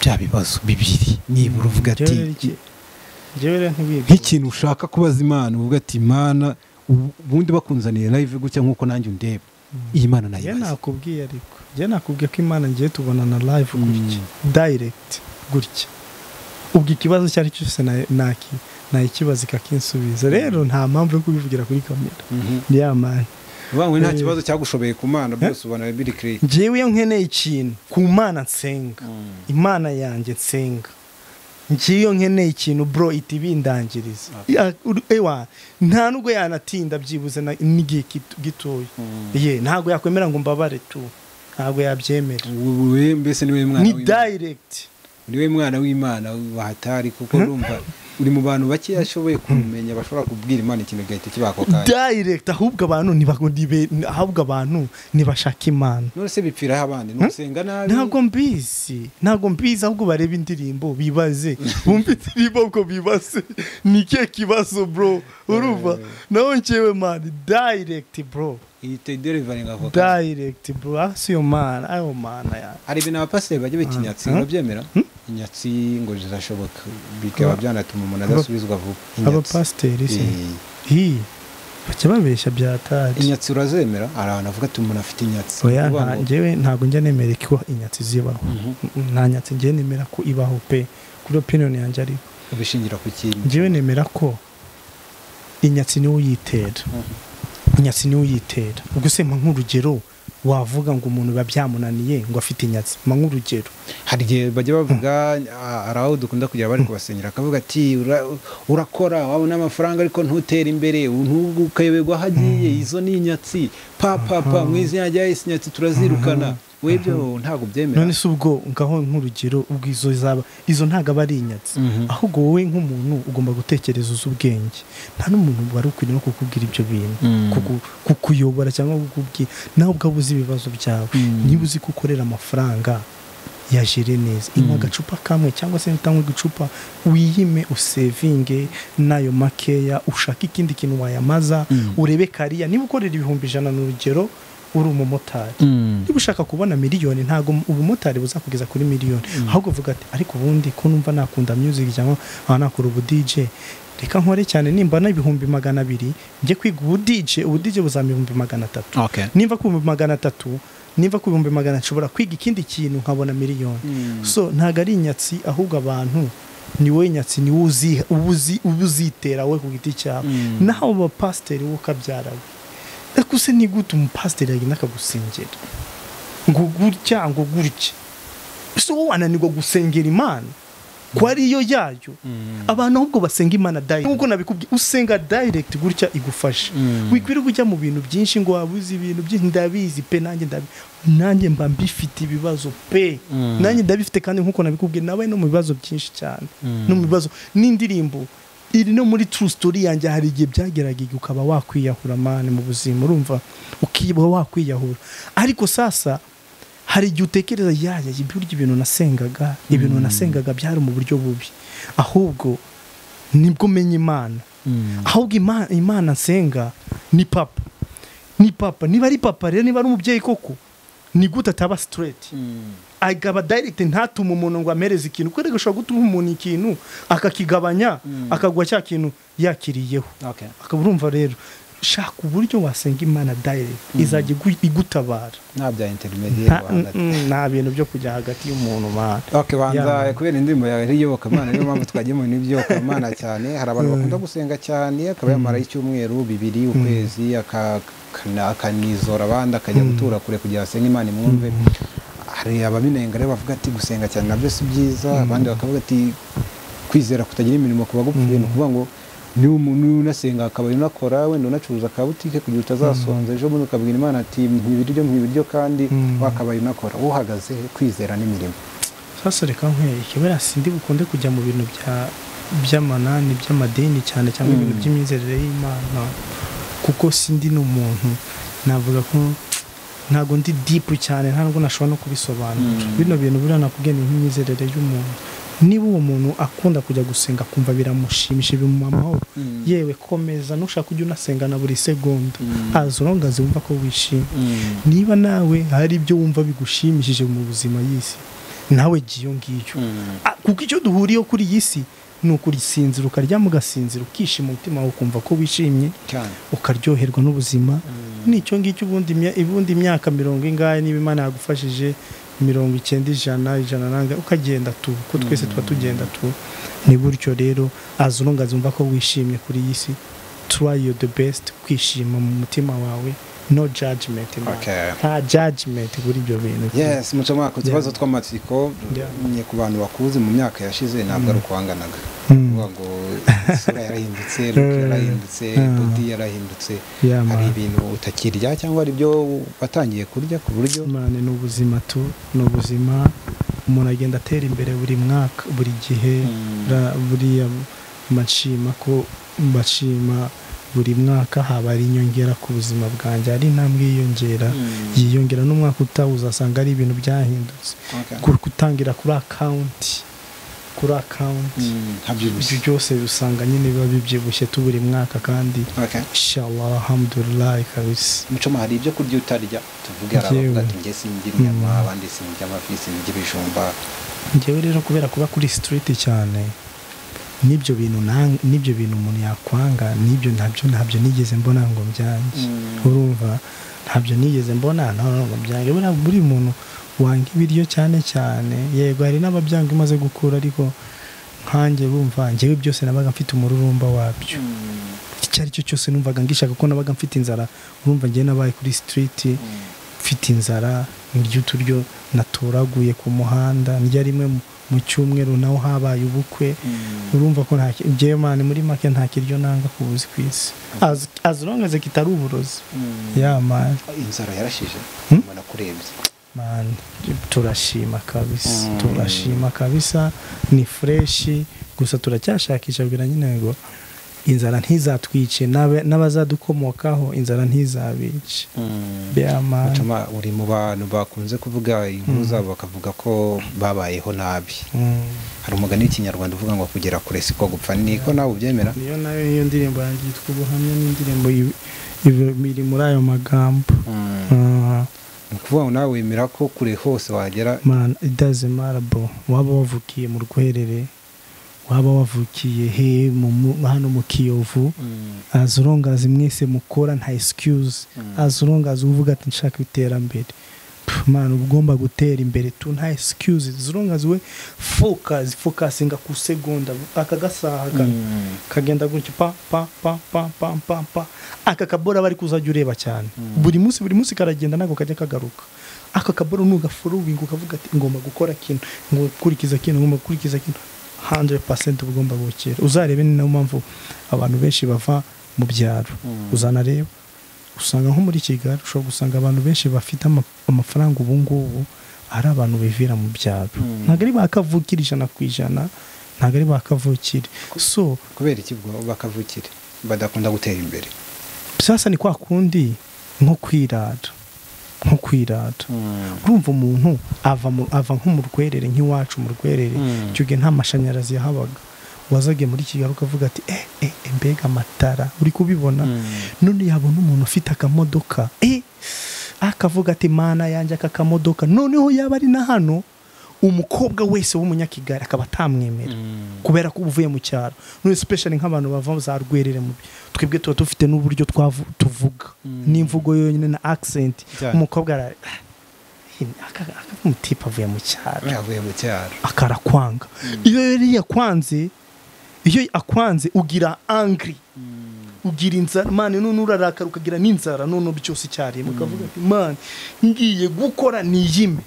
bya bibazo bibiri nibura uvuga ati nk'ikintu ushaka kubaza Imana uvuga ati Imana ubundi bakunzaniye live gutya nkuko nanjye undeba iyi Imana nayibaza. Nakubwiye ariko njye nakubwiye ko Imana ngiye tubonana live gutya direct gutya, ubwo ikibazo cyari cyose naki nayikibaza ikakinsubiza. Rero nta mpamvu yo kubivugira kuri kamera. Ya man ubanwe nta kibazo cyagushobeye ku Mana, byose ubona biri clear. Njyewe iyo nkeneye ikintu ku Mana nsenga, Imana yanjye nsenga, ngiyo nkeneye ikintu bro itibindangiriza. Ewa nta nubwo yanatinda byibuze n'igihe gitoya. Ye ntago yakwemera ngo mbabare tu, ntago yabyemera. Wewe mbese niwe mwana w'Imana, ni direct, niwe mwana w'Imana wahatari, kuko urumva uri mu bantu bake yashoboye kumenya bashobora kubwira Imana ikintu gahita kibako kanya direct. Ahubwo abantu ahubwo abantu nibashaka Imana. None se bipfira abandi nusenga nabi? Ntago mbizi ahubwo bareba indirimbo bibaze, bumva indirimbo ubwo bibaze ni kihe kibazo bro, urumva naho njyewe man direct bro, ihita delivering ako direct bro. Asiyo man ayo mana ya hari ibintu abapasiteri bajya bikinyatsi urabyemera? Inyatsi ngo zirashoboka bikaba byanatuma umuntu adasubizwa vuba. Abapasiteri se hi bajya babeshya byatari. Inyatsi urazemera? Hari abantu bavuga ati umuntu afite inyatsi. Oya njyewe ntago njya nemera ko inyatsi zibaho, nta nyatsi njye nemera ko ibaho pe, kuri opinion yanjye. Ariko ubishingira ku kintu? Njyewe nemera ko inyatsi niwe uyitera, inyatsi niwe uyitera. Ubwo se mpa nk'urugero wavuga ngo umuntu biba byamunaniye ngo afite inyatsi, mpa nk'urugero. Hari igihe bajya bavuga, hari aho dukunda kugera bari kubasenyera akavuga ati urakora wabona amafaranga ariko ntutere imbere, ukayoberwa aho agiye, izo ni inyatsi pa pa pa mu izina rya Yesu inyatsi turazirukana. We ibyo ntago byemera. None se ubwo ngaho nk'urugero ubwo izo zaba izo ntago aba ari inyatsi, ahubwo wowe nk'umuntu ugomba gutekereza uzi ubwenge. Nta n'umuntu wari ukwiriye no kukubwira ibyo bintu, kukuyobora cyangwa kukubwira nawe ubwo uzi ibibazo byawe. Niba uzi ko ukorera amafaranga yajere neza, inywa agacupa kamwe cyangwa se utanywa igicupa, wiyime usevinge nayo makeya, ushaka ikindi kintu wayamaza, urebe kariya. Niba ukorera 100,000 n'urugero uri umumotari, niba ushaka kubona miliyoni ntago ubumotari buzakugeza kuri miliyoni, ahubwo uvuga ati ariko ubundi ko numva nakunda music cyangwa nakora ubu DJ, reka nkore cyane nimba na 200,000 njye kwiga ubu DJ, ubu DJ buzampa 300,000. Nimva ku 300,000, nimva ku 100,000 nshobora kwiga ikindi kintu nkabona miliyoni. So ntago ari inyatsi, ahubwo abantu ni wowe inyatsi, ni uzi ubuzitera we ku giti cyawe. Naho aba pasiteri wo kabyara ariko se ni gute umupasiteri yagenda akagusengera ngo gutya ngo gutya? So wowe ananirwa gusengera Imana ko ariyo yayo. Abantu ahubwo basenga Imana direct, nkuko nabikubwiye, usenga direct gutya igufasha. Wikwiriye kujya mu bintu byinshi ngo wabuze ibintu byinshi. Ndabizi pe, nanjye mba mbifite ibibazo pe, nanjye ndabifite, kandi nkuko nabikubwiye nabaye no mu bibazo byinshi cyane, no mu bibazo n'indirimbo iri no muri true story yanjye. Hari igihe byageraga ukaba wakwiyahura mane mu buzima, urumva ukiba wakwiyahura. Ariko sasa hari igihe utekereza yaya ibyo ibintu nasengaga, ibintu nasengaga byari mu buryo bubi, ahubwo nibwo menye Imana. Ahubwo Imana nsenga ni papa, ni papa. Niba ari papa rero, niba ari umubyeyi koko, ni gute ataba straight agaba direct, ntatuma umuntu ngo amereze ikintu, kuko gashobora gutuma umuntu ikintu akakigabanya akagwa cya kintu yakiriyeho. Akaba urumva rero Shaka uburyo wasenga Imana direct, izajya igutabara. Nta bya intermediaire, nta bintu byo kujya hagati y'umuntu man. Okay, banza kubera indirimbo yawe y'iyobokamana, niyo mpamvu twagiye mu bintu by'iyobokamana cyane. Hari abantu bakunda gusenga cyane, akaba yamara icyumweru bibiri ukwezi, akanizora abandi, akajya gutura kure kugira asenge Imana imwumve. Hari ababinenga rero bavuga ati gusenga cyane nabyo si byiza, abandi bakavuga ati kwizera kutagira imirimo kuba gupfuye. Ni ukuvuga ngo niba umuntu unasenga akaba unakora, wenda unacuruza akabutike kugira utazasonza ejo bundi ukabwira Imana ati nk'ibiryo nk'ibiryo, kandi wakabaye unakora. Uhagaze kwizera n'imirimo. Sasa reka nkwereke, buriya sindi bukunde kujya mu bintu by'amanani by'amadini cyane, cyangwa ibintu by'imyizerere y'Imana, kuko sindi n'umuntu navuga ko ntago ndi deep cyane, ntabwo nashobora no kubisobanura. Bino bintu buriya nakubwiye ni nk'imyizerere y'umuntu. Niba uwo muntu akunda kujya gusenga akumva biramushimisha, bimuha amahoro, yewe komeza, nushaka ujya unasenga na buri segonda, as long as wumva ko wishimye. Niba nawe hari ibyo wumva bigushimishije mu buzima y'isi, nawe giyo ngiyo, kuko icyo duhuriyeho kuri iyi si ni ukurisinzira, ukaryama ugasinzira, ukishima umutima wawe, ukumva ko wishimye, ukaryoherwa n'ubuzima. Nicyo ngicyo. Ubundi imyaka 90 ingahe, niba Imana yagufashije 90, 100, 100 nanga, ukagenda tu, ko twese tuba tugenda tu. Ni buryo rero, as long as wumva ko wishimye kuri iyi si, try your the best kwishima mu mutima wawe, no judgment. Nta judgment kuri ibyo bintu. Yes, Muchoma, ku tubazo tw'amatsiko nye ku bantu bakuzi mu myaka yashize ntabwo ari ukwanganaga. Uvuga ngo isura yarahindutse, look yarahindutse, body yarahindutse. Hari ibintu utakirya cyangwa ari byo watangiye kurya ku buryo? Man, ni ubuzima tu, ni ubuzima. Umuntu agenda atera imbere buri mwaka, buri gihe. Buriya mbashima ko mbashima buri mwaka haba ari inyongera ku buzima bwanjye, ari intambwe yiyongera, yiyongera n'umwaka utaha uzasanga ari ibintu byahindutse. Gutangira kuri account, kuri account ibyo byose usanga nyine biba bibyibushye tu buri mwaka, kandi inshallah alhamdulillah kabisa. Muchoma, hari ibyo kurya utarya? Tuvuge aravuga ati nge sindya inyama, abandi sindya amafi, sindya ibijumba. Njyewe rero kubera kuba kuri street cyane, nibyo bintu nibyo bintu umuntu yakwanga, nibyo ntabyo nigeze mbona ngo byanjye. Urumva ntabyo nigeze mbona ngo byanjye. Buriya buri muntu wanga ibiryo cyane cyane, yego hari n'ababyanga imaze gukura, ariko nkanjye bumva njyewe byose nabaga mfite umururumba wabyo. Icyo ari cyo cyose numvaga ngishaka, kuko nabaga mfite inzara. Urumva njyewe nabaye kuri street mfite inzara, ndya uturyo natoraguye ku muhanda, ndya rimwe mu cyumweru, naho habaye ubukwe. Urumva ko nta njyewe man muri make nta kiryo nanga kubuzi kwisi, as long as kitari uburozi. Yeah man, inzara yarashije mbona kurebye man. Turashima kabisa, turashima kabisa, ni fresh. Gusa turacyashakisha kugira nyine ngo inzara ntizatwice, n'abazadukomokaho inzara ntizabice. Muchoma, uri mu bantu bakunze kuvuga inkuru zabo bakavuga ko babayeho nabi. Hari umugani w'ikinyarwanda uvuga ngo kugera kure siko gupfa, niko nawe ubyemera? Niyo nayo iyo ndirimbo yanjye yitwa Ubuhamya, n'indirimbo iri muri ayo magambo. Ni ukuvuga ngo nawe wemera ko kure hose wagera? Man, it doesn't matter bro, waba wavukiye mu Rwerere, waba wavukiye he, hano mu Kiyovu, as long as mwese mukora nta excuse, as long as uvuga ati nshaka iterambere, man ugomba gutera imbere tu, nta excuse. As long as we focusinga ku segonda, aka gasaha kagenda gutyo pa pa pa pa pa pa pa, aka kabora bari kuzajya ureba cyane buri munsi karagenda nako kajya kagaruka. Aka kabora nugafollowing ukavuga ati ngomba gukora kintu, ngo gukurikiza kintu, ngomba gukurikiza kintu, 100% ugomba gukira. Uzarebe ni nayo mpamvu abantu benshi bava mu byaro. Uzanareba usanga nko muri Kigali ushobora gusanga abantu benshi bafite amafaranga ubu ngubu ari abantu bivira mu byaro. Ntabwo ari bakavukira 100%, ntabwo ari bakavukire. So kubera iki bakavukire badakunda gutera imbere? Sasa ni kwa kundi nko kwirata, nko kwirata. Urumva umuntu ava nko mu Rwerere, nk'iwacu mu Rwerere, icyo gihe nta mashanyarazi yahabaga. Wazage muri Kigali ukavuga ati mbega amatara, uri kubibona. None yabona umuntu ufite akamodoka, akavuga ati mana yanjye aka kamodoka. Noneho yaba ari na hano Umukobwa wese w'umunyakigali akaba atamwemera kubera ko uvuye mu cyaro. None especially nk'abantu bava za Rwerere mu twebwe tuba dufite n'uburyo tuvuga n'imvugo yonyine na accent. Umukobwa umutipe avuye mu cyaro, akarakwanga. Iyo yari yakwanze, iyo akwanze ugira angry, ugira inzara man, none urarakara ukagira n'inzara, none byose icyarimwe ukavuga ati man ngiye gukora niyime,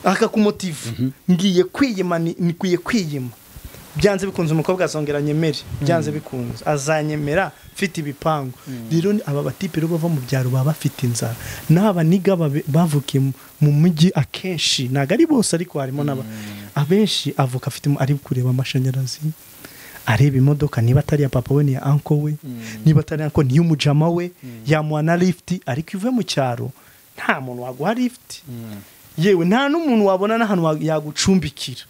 akakumotiva ngiye kwiyima, nikwiye kwiyima. Byanze bikunze umukobwa azongera anyemere, byanze bikunze azanyemera mfite ibipangu. Rero aba batipe rero bava mu byaro baba bafite inzara, n'aba niga bavukiye mu mujyi akenshi, ntago ari bose ariko harimo n'aba abenshi avuka afite ari kureba amashanyarazi, areba imodoka, niba atari ya papa we ni ya uncle we, niba atari uncle ni y'umujama we, yamuha na lift. Ariko ivuye mu cyaro nta muntu waguha lift, yewe nta n'umuntu wabona n'ahantu yagucumbikira.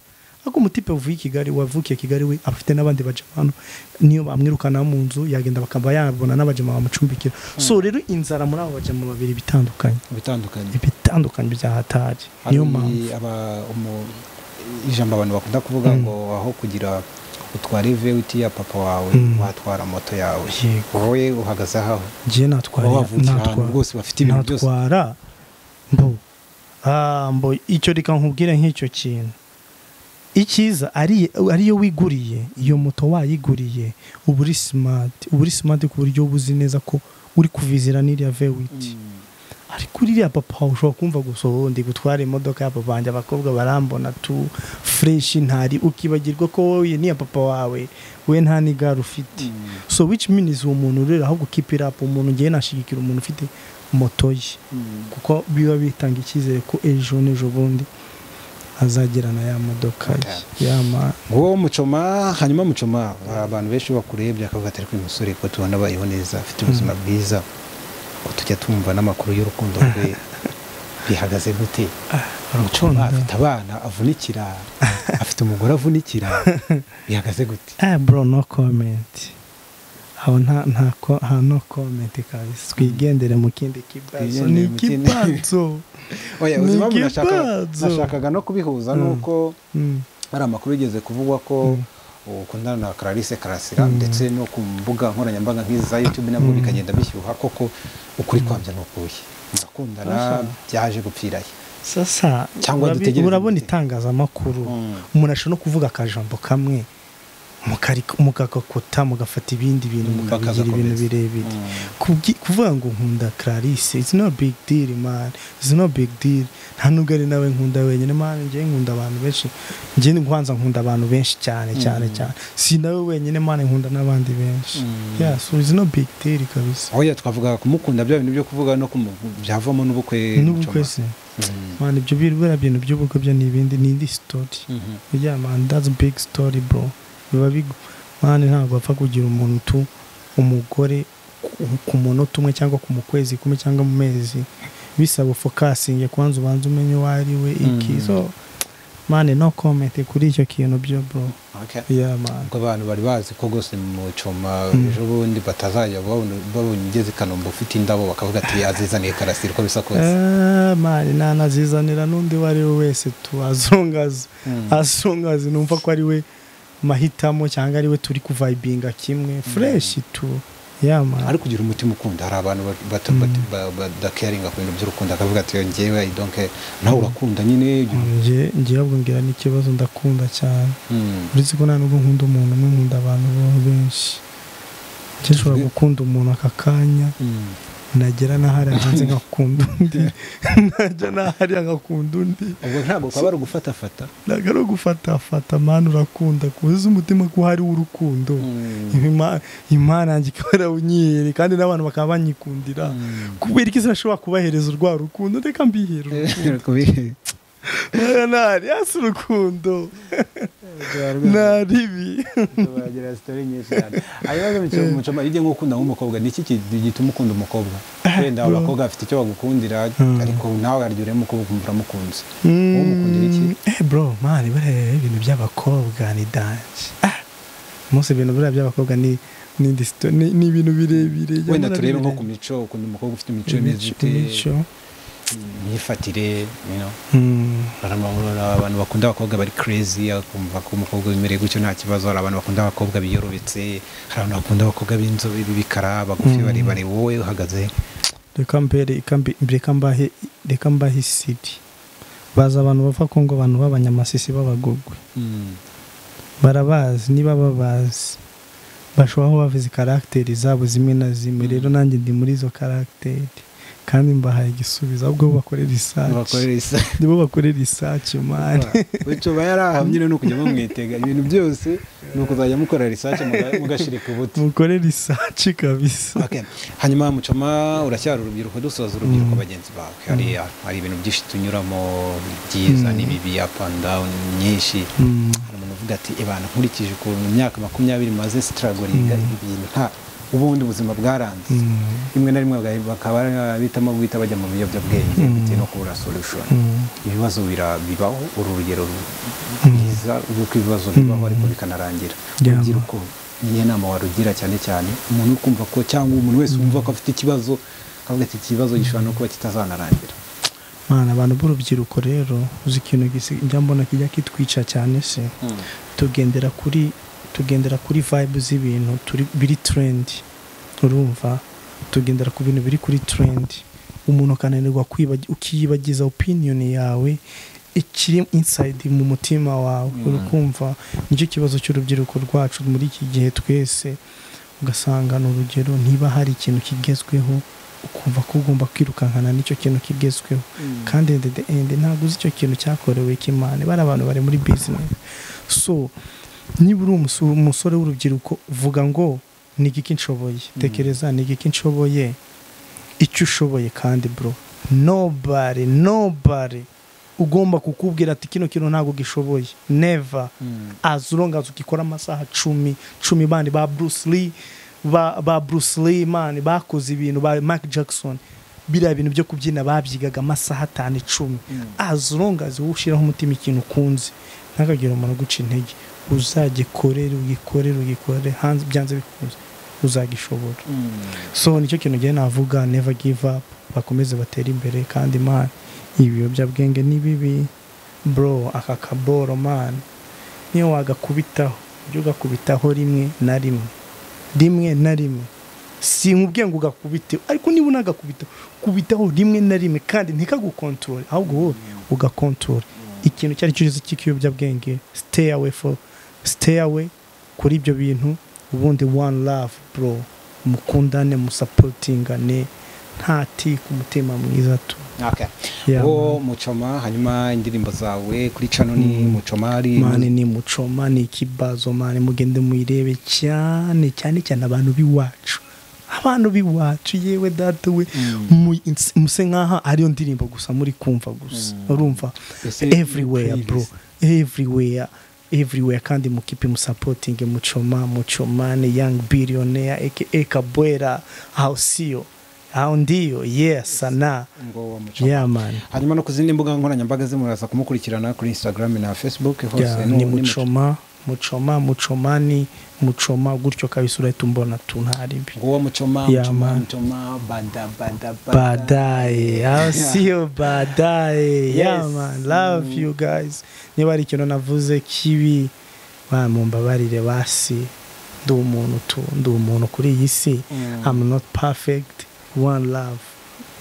Ariko umutipe uvuye Kigali, wavukiye Kigali we afite n'abandi bajamano, niyo bamwirukana mu nzu yagenda bakaba yabona n'abajama bamucumbikira. So rero inzara muri abo bajama babiri bitandukanye bya hatari. Niyo mpamvu ijambo abantu bakunda kuvuga ngo aho kugira utware VUT ya papa wawe watwara moto yawe. Wowe uhagaze aho? Ngiye natwara rwose bafite ibintu byose natwara mbo icyo reka nkubwire nk'icyo kintu icyiza ariyo wiguriye iyo moto wayiguriye uba uri smart, ku buryo ubuzi neza ko uri kuvizira n'iriya V8. Ariko uriya papa ushobora kumva gusa ndi gutwara imodoka ya papa wanjye, abakobwa barambona tu fresh ntari, ukibagirwa ko wowe ni papa wawe we nta n'igare ufite. So which means uwo muntu rero ahubwo keep it up, umuntu ngiye nashigikira umuntu ufite moto ye, kuko biba bitanga icyizere ko ejo n'ejo bundi azagirana ya modoka ye. Ngo Muchoma. Hanyuma Muchoma, abantu benshi bakurebye akavuga ati ariko uyu musore ko tubona abayeho neza, afite ubuzima bwiza, ko tujya tumva n'amakuru y'urukundo rwe bihagaze gute? Muchoma afite abana avunikira, afite umugore avunikira, bihagaze gute? Bro, no comment. Aho nta no comment kabisa. Twigendere mu kindi kibazo. Ni kibazo. Oya, uzima nashakaga no kubihuza nuko hari amakuru yigeze kuvugwa ko ukundana na Clarisse Karasira, ndetse no ku mbuga nkoranyambaga nk'izi za YouTube nabwo bikagenda bishyuha. Koko ukuri kwabyo nukuye, mukundana byaje gupfiraye sasa? Cyangwa dutegereze? Urabona itangazamakuru umuntu ashobora no kuvuga akajambo kamwe mukakakota mugafata ibindi bintu mukabigira ibintu birebire. Kuvuga ngo nkunda Clarisse, it's not big deal man, it's not big deal. Nta nubwo ari nawe nkunda wenyine man, ngiye nkunda abantu benshi, ngiye nkwanza nkunda abantu benshi cyane cyane cyane, si nawe wenyine man, nkunda n'abandi benshi. Yeah, so it's not big deal kabisa. Oya, twavuga kumukunda bya bintu byo kuvuga no byavamo n'ubukwe se man, ibyo bira bintu by'ubukwe byo ni ibindi, ni indi story. Yeah man, that's big story bro. Biba man, ntabwo apfa kugira umuntu tu umugore ku munota umwe cyangwa ku mukwezi kumwe cyangwa mu mezi, bisaba focusing kwanza ubanza umenye uwo ari we iki. So man, no comment kuri icyo kintu byo bro. Yeah man, ubwo abantu bari bazi ko gose Muchoma ejo bundi batazajya babonye igeze Kanombe ufite indabo bakavuga ati azizaniye Karasira uko bisa kose. Man, nanazizanira n'undi wari we wese tu azongaza numva ko ari we mahitamo cyangwa ari we turi kuvibinga kimwe fresh tu. Yeah man, ari kugira umutima ukunda. Hari abantu badacaringa ku bintu by'urukundo akavuga ati ngewe I don't care. Nawe urakunda nyine? Ngiye ahubwo ngira n'ikibazo, ndakunda cyane. Uretse ko nta nubwo nkunda umuntu umwe, nkunda abantu benshi. Nshobora gukunda umuntu aka kanya, nagera n'ahari hanze ngakunda undi, najya n'ahari ngakunda undi. Ubwo ntabwo kwaba ari ugufatafata? Ntabwo ari ugufatafata man, urakunda kuzuza umutima ko hari urukundo. Imana yanjye ikaba yarawunyereye kandi n'abantu bakaba banyikundira. Kubera iki sinashobora kubahereza urwa rukundo? Reka mbihere urukundo. Nari yasi urukundo naribi bagira story nyinshi cyane. Ayo Muchoma, ijye ngukunda nk'umukobwa, ni iki gituma ukunda umukobwa? Wenda abakobwa bafite icyo bagukundira, ariko nawe aryo uremo ko ukumva uramukunze. Wowe umukundira iki? Bro man, buriya ibintu by'abakobwa ni danje. Munsi ibintu buriya by'abakobwa ni ni ibintu birebire. Wenda turebe nko ku mico, ukunda umukobwa ufite imico imeze ite? Imyifatire, you know. Hari abantu bakunda abakobwa bari crazy, akumva ko umukobwa wimereye gutyo nta kibazo. Hari abantu bakunda abakobwa biyorobetse, hari abantu bakunda abakobwa b'inzobe, b'ibikara, bagufi, barebare. Wowe uhagaze? Reka mbere reka mbahe isidi. Baza abantu bava Kongo, abantu b'abanyamasisi b'abagogwe, barabazi. Niba babazi bashobora kuba bavize caractère zabo zimwe na zimwe. Rero nanjye ndi muri izo caractère kandi mbahaye igisubizo. Ahubwo bo bakorera research, nibo bakorera research, man. Muchoma yarahamye no kujya mumwitega ibintu byose, ni ukuzajya mukora research mugashirika ubuti. Mukore research kabisa. Okay. Hanyuma Muchoma, uracyari urubyiruko, dusoza urubyiruko bagenzi bawe, hari ibintu byinshi tunyuramo, byiza n'ibibi, up and down nyinshi. Hari umuntu uvuga ati ebana nkurikije ukuntu imyaka 20 maze struggling ibi bintu, nta ubundi buzima bwaranze. Rimwe na rimwe bakaba bitamo guhita bajya mu biyobyabwenge bitewe no kubura solution. Ibibazo bibaho, uru rugero rwiza rw'uko ibibazo bibaho ariko bikanarangira. Urubyiruko, niyo nama warugira cyane cyane umuntu ukumva ko, cyangwa umuntu wese wumva ko afite ikibazo akavuga ati ikibazo gishobora no kuba kitazanarangira? Mana, abantu b'urubyiruko rero, uzi ikintu njya mbona kijya kitwica cyane se, tugendera kuri vibe z'ibintu biri trend. Urumva, tugendera ku bintu biri kuri trend, umuntu akananirwa ukiyibagiza opinion yawe ikiri inside mu mutima wawe. Urukumva nicyo kibazo cy'urubyiruko rwacu muri iki gihe twese. Ugasanga ni urugero, niba hari ikintu kigezweho ukumva ko ugomba kwirukankana n'icyo kintu kigezweho, kandi the end ntabwo uzi icyo kintu cyakorewe kimane, bari abantu bari muri business. So niba uri umusore w'urubyiruko, vuga ngo ni igiki nshoboye, tekereza ni igiki nshoboye, icyo ushoboye. Kandi bro, nobody ugomba kukubwira ati kino kintu ntabwo gishoboye, never. As long as ukikora amasaha 10 bandi ba Bruce Lee, ba Bruce Lee man bakoze ibintu, ba Michael Jackson, biriya bintu byo kubyina babyigaga amasaha 5 10. As long as ushiraho umutima ikintu ukunze, ntakagira umuntu guca intege, uzagikorere, ugikorere, ugikorere hanze, byanze bikunze uzagishobora. So nicyo kintu ngiye navuga, never give up, bakomeze batere imbere. Kandi man, ibiyobyabwenge ni bibi bro. Aka kaboro man, niyo wagakubitaho, ujye ugakubitaho rimwe na rimwe, rimwe na rimwe. Si nkubwiye ngo ugakubite, ariko niba unagakubita, kubitaho rimwe na rimwe, kandi ntikagukontorore, ahubwo wowe ugakontorore ikintu icyo ari cyo cyose cy'ikiyobyabwenge. Stay away kuri ibyo bintu. Ubundi one love bro, mukundane, musupportingane, nta tiku, umutima mwiza tu. Okay. Wo Muchoma, hanyuma indirimbo zawe kuri channel ni Muchoma ari man, ni Muchoma, ni ikibazo man, mugende muyirebe cyane cyane cyane abantu biwacu, abantu biwacu, yewe data we, muse nkaha ariyo ndirimbo gusa muri kumva gusa. Urumva everywhere bro, everywhere, everywhere. Kandi mukipe musupporting Muchoma, Muchomane, young billionaire aka Kabwera, how see you, aho ndiyo, yes sana ngo Muchoma. Yeah man. Hanyuma no kuzindi mbuga nkoranyambaga zimuraza kumukurikirana kuri Instagram na Facebook hose ni Muchoma, Muchoma, Muchomani, Muchoma gutyo kabisa, urahita umbona tu ntaribi. Ngo Muchoma, Muchoma, Muchoma, bada bada badaye, I'll see you badaye. Yeah man, love you guys. Niba ari ikintu navuze kibi, bamumbabarire basi, ndi umuntu tu, ndi umuntu kuri iyi si. I'm not perfect. One love.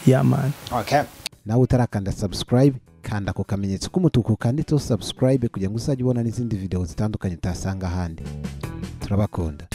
Yeah man. Okay. Nawe utarakanda subscribe, kanda ku kamenyetso k'umutuku kanditseho subscribe kugira ngo uzajye ubona n'izindi video zitandukanye utasanga ahandi. Turabakunda.